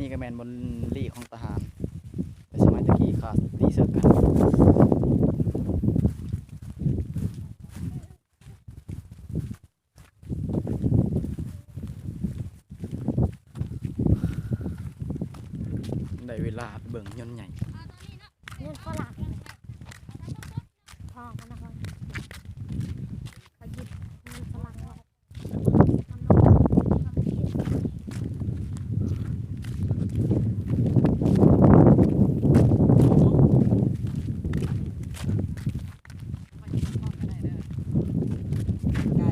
ນີ້ກໍແມ່ນບ່ອນລີ້ຂອງທະຫານ ແຕ່ສະໄໝຕະກີ້ຂ້າຕີເສິກກັນ. ໄດ້ເວລາໄປເບິ່ງຍົນໃຫຍ່. ຍົນຝຣັ່ງ ພໍ່ມັນນະ ເຂົາ ເຂົາຢິບມັນຝຣັ່ງໄວ້. ໄດ້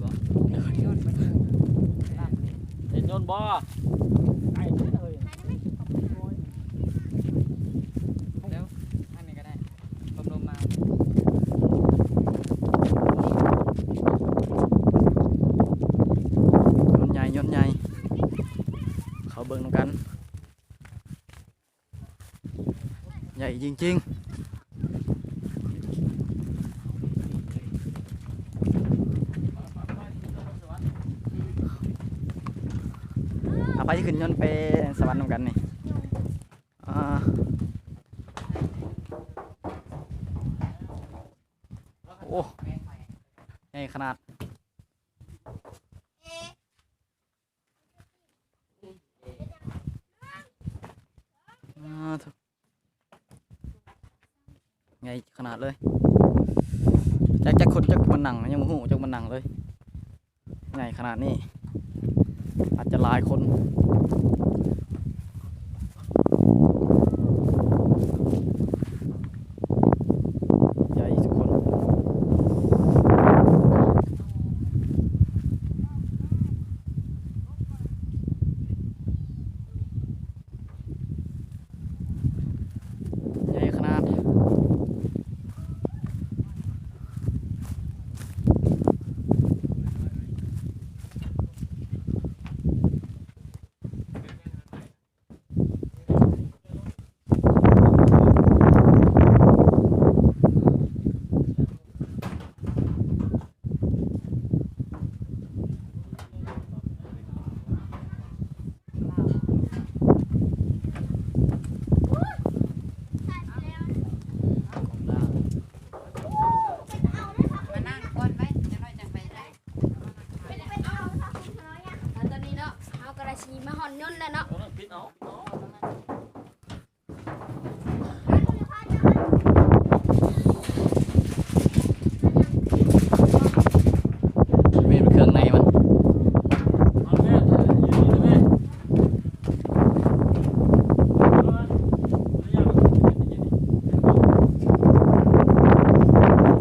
ບໍ່? ເຫັນຍົນບໍ່? ໄດ້ເລີຍ. ແລ້ວ ອັນນີ້ກໍໄດ້ ລົມໆມາ. ຍົນໃຫຍ່ ຍົນໃຫຍ່ ເຂົ້າເບິ່ງນຳກັນ. ໃຫຍ່ຈິງໆ. ເອົາ ໃຜຊິຂຶ້ນຍົນໄປສະຫວັນນຳກັນນີ້? ອ່າ ໂອ້ ໃຫຍ່ຂະໜາດ. ອ່າ ໂທ້ ໃຫຍ່ຂະໜາດເລີຍ. ຈັກ ຈັກຄົນ ຈັກມັນນັ່ງ ຍັງບໍ່ຮູ້ ຈັກມັນນັ່ງເລີຍ. ໃຫຍ່ຂະໜາດນີ້ ອາດຈະຫຼາຍຄົນ.